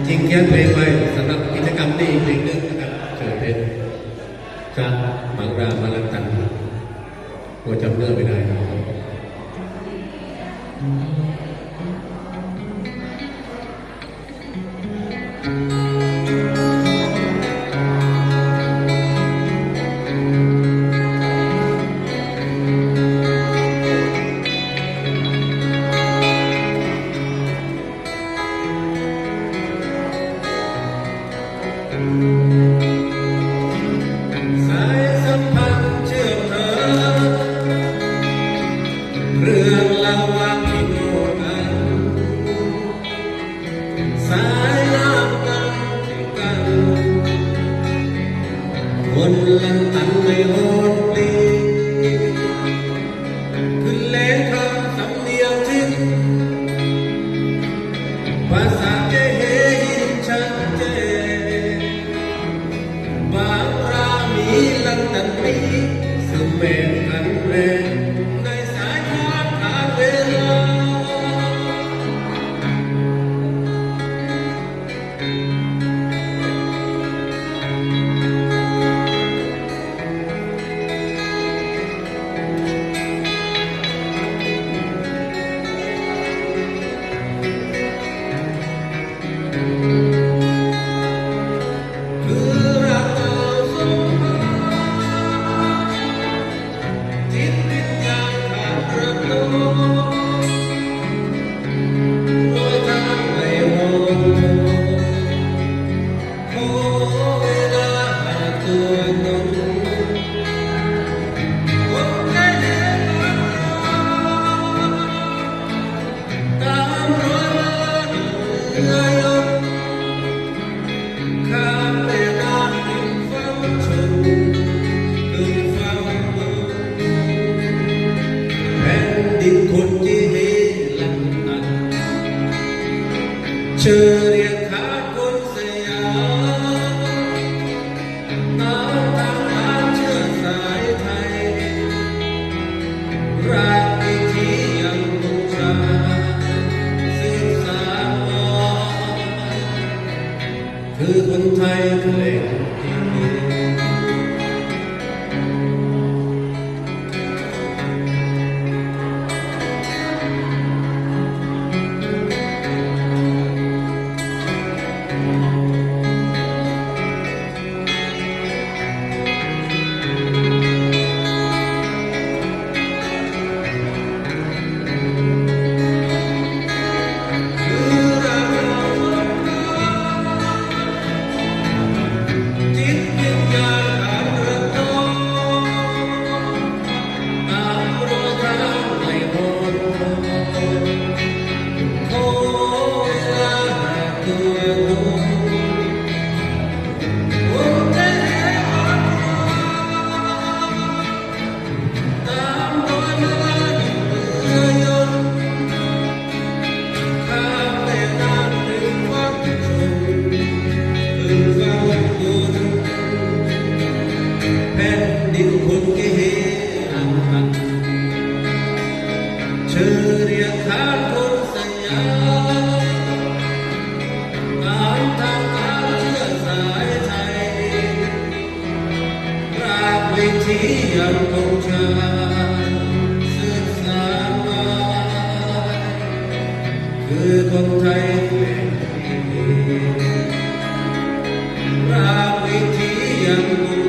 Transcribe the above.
ຈຶ່ງຂຽນເພງໄວ້ສຳລັບກິດຈະກຳນີ້ອີກເພງໜຶ່ງນະຄັບ. ເຊີນເພງຈາກບັງຣາມາລັນຕັນ ບໍ່ຈຳເນື້ອໄປໄດ້. ສາຍສຳພັນເຊື່ອມຫາ ເລື່ອງລາວວ່າພີ່ນ້ອງກັນ ສາຍນ້ຳກັນ ກັນ ຄົນລັນຕັນໃນຮອນປີ ຄືແຫຼງຄຳສຳນຽງຖິ່ນ ພາສາເກເຮຍິນຊັດເຈນ ບາງລາມີລັນຕັນມີ ຊຶ່ງແມ່ນກັນແລ ໃນສາຍທານຜ່ານເວລາ. ຂ້າມແມ່ນ້ຳຂຶ້ນຝັ່ງຊົນ ຂຶ້ນຝັ່ງເມືອງ ແຜ່ນດິນຄົນເກເຮລັນຕັນ ເຊີຣຽກຂານຄົນສະຫຍາມ ຕາມທາງການເຊື້ອສາຍໄທ ລາກວິຖີຍັງຄົງຊາ ສືບສານມາ ຄືຄົນໄທແຂວງທີ່ມີ. ແຜ່ນດິນຄົນເກເຮລັນຕັນ ເຊີຣຽກຂານຄົນສະຫຍາມ ຕາມທາງການເຊື້ອສາຍໄທ ລາກວິຖີຍັງຄົງຊາ ສືບສານມາ ຄືຄົນໄທແຂວງທີ່ມີ ລາກວິຖີຍັງຄົງ